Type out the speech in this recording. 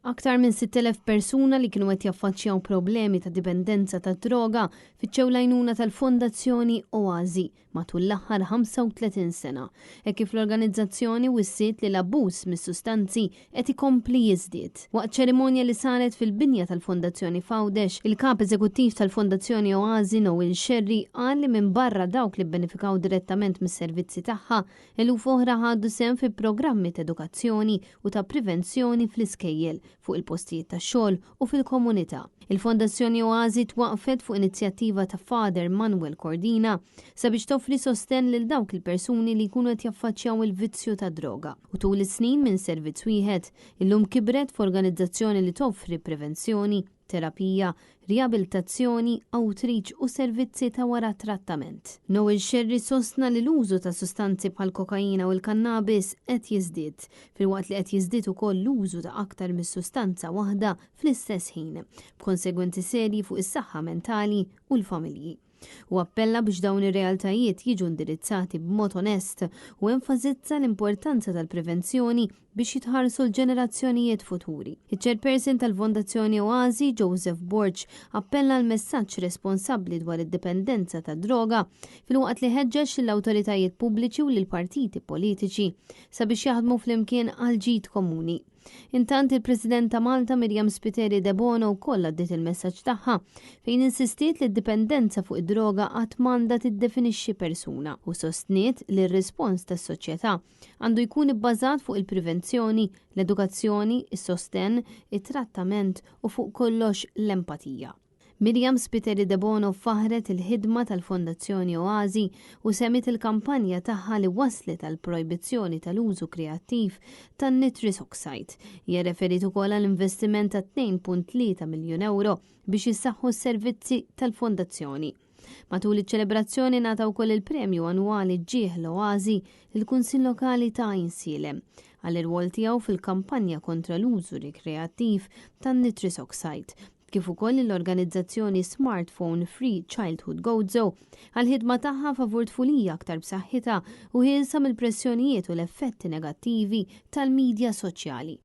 Aktar minn 6,000 persuna li kienu qed jaffaċċjaw problemi ta' dipendenza tad-droga fittxew l-għajnuna tal-Fondazzjoni Oasi matul l-aħħar 35 sena, hekk kif l-organizzazzjoni wissiet li l-abbuż mis-sustanzi qed ikompli jiżdied. Waqt ċerimonja li saret fil-binja tal-Fondazzjoni f'Għawdex, il-Kap Eżekuttiv tal-Fondazzjoni Oasi Noel Scerri qal li minbarra dawk li bbenefikaw direttament mis-servizzi tagħha, eluf oħra ħadu sehem fi programmi t'edukazzjoni u ta' privenzjoni fl-iskejjel, fuq il-postijiet tax-xogħol u fil-komunità. Il-Fondazzjoni Oasi twaqqfet fuq inizjattiva ta' Father Manuel Cordina sabiex toffri sostenn lil dawk il-persuni li jkunu qed jaffaċċjaw il-vizzju tad-droga u tul is-snin minn servizz wieħed, illum kibret f'organizzazzjoni li toffri prevenzjoni, terapija, riabilitazzjoni, outreach u servizzi ta' wara t-trattament. Noel Scerri sostna li l-użu ta' sustanzi bħall-kokaina u l-kannabis qed jiżdied, filwaqt li qed jiżdied ukoll l-użu ta' aktar mis-sustanza waħda fl-istess ħin, b'konsegwenzi serji fuq is-saħħa mentali u l-familji. Hu appella biex dawn ir-realtajiet jiġu indirizzati b'mod onest u enfasizza l-importanza tal-prevenzjoni biex jitħarsu l-ġenerazzjonijiet futuri. Iċ-Chairperson tal-Fondazzjoni Oasi, Joseph Borg, appella għal messaġġ responsabbli dwar id-dipendenza tad-droga filwaqt li ħeġġeġ lill-awtoritajiet pubbliċi u lill-partiti politiċi sabiex jaħdmu flimkien għall-ġid komuni. Intant il-President ta' Malta Miriam Spiteri Debono wkoll għaddiet il-messaġġ tagħha fejn insistiet li d-dipendenza fuq id-droga qatt m'għandha tiddefinixxi persuna u sostniet li r-rispons tas-soċjetà għandu jkun ibbażat fuq il-prevenzjoni, l-edukazzjoni, is-sostenn, it-trattament u fuq kollox l-empatija. Miriam Spiteri Debono faħħret il-ħidma tal-Fondazzjoni Oasi u semmiet il-kampanja tagħha li wasslet għall-projbizzjoni tal-użu kreattiv tan-nitrous oxide. Hija rreferiet ukoll għal investiment ta' 2.3 miljun ewro biex jissaħħu s-servizzi tal-fondazzjoni. Matul iċ-ċelebrazzjoni ngħata wkoll il-premju annwali Ġieħ l-Oasi lill-Kunsill Lokali ta' Għajnsielem għall-irwol tiegħu fil-kampanja kontra l-użu rikreattiv tan-nitrous oxide kif ukoll lill-organizzazzjoni Smartphone Free Childhood Gozo għall-ħidma tagħha favur tfulija aktar b'saħħitha u ħielsa mill-pressjonijiet u l-effetti negattivi tal-midja soċjali.